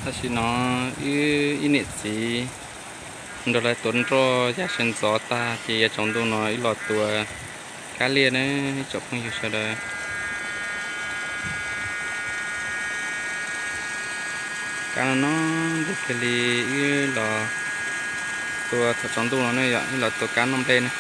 Tam sim no wb ib niam txiv nrog lawv tuav nroj yav sawv ntxov tag ces yav tsaus ntuj no wb los tua kab liaj na, ib tsoom phooj ywg sawv daws. Kab no no nplej kawg li, wb los tua thaum tsaus ntuj no ne yom, wb los tua kab noj nplej na.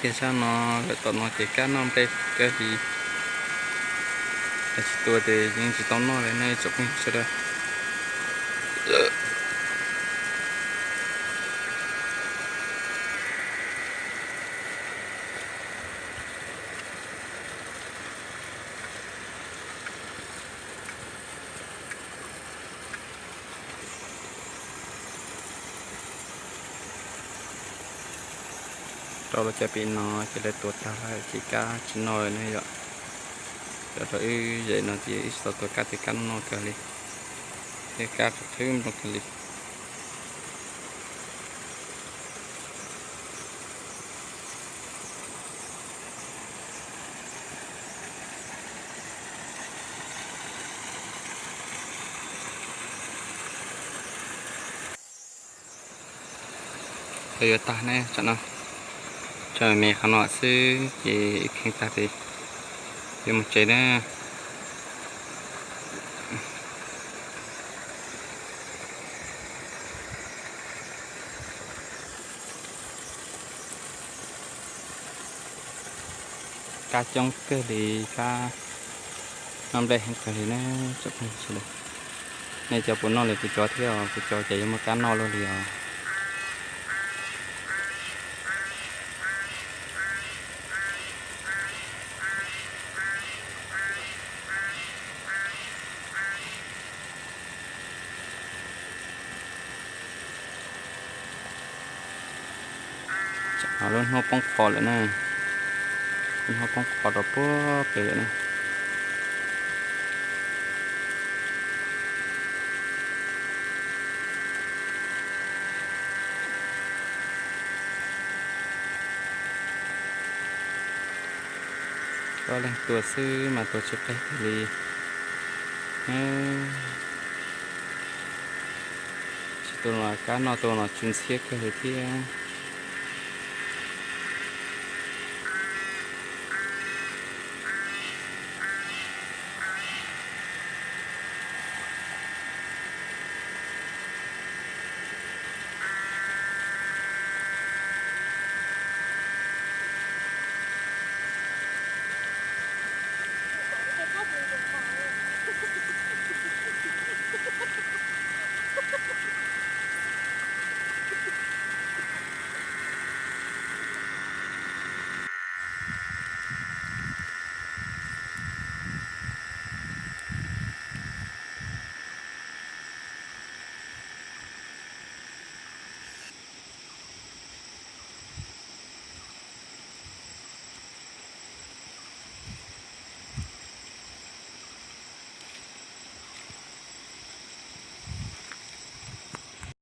Ces sab no lawm tom no ces kab noj nplej kawg li, yog tsis tua ces yeej tsis tau noj li ne tsoom phooj ywg sawv daws. Rau lawv cov pem no ces lawv tuav tag lawm ces kab tsis noj lawm ne yom. Cov rau wb zem no ces wb tsis tau tua kab ces kab noj kawg li, thiab kab qhwv qhwv nplooj kawg li. Thaum yuav tag ne, tsam no tso me qhov no xwb ces wb kheej tag ces yuav mus tsev na. Kab coob kawg li, kab noj nplej heev kawg li na tsoom phooj ywg sawv daws. Nej cov puas noj li kuv cov thiab os? Kuv cov ces yuav muaj kab noj luaj li os. Lub hnub poob qho lawm na, lub hnub poob qho rau puag pem lawm na. Koj leej tua xwb mas tua tsis qeg kawg li. Tsis tua los kab noj, tua los tsw ntxhiab kawg li thiab.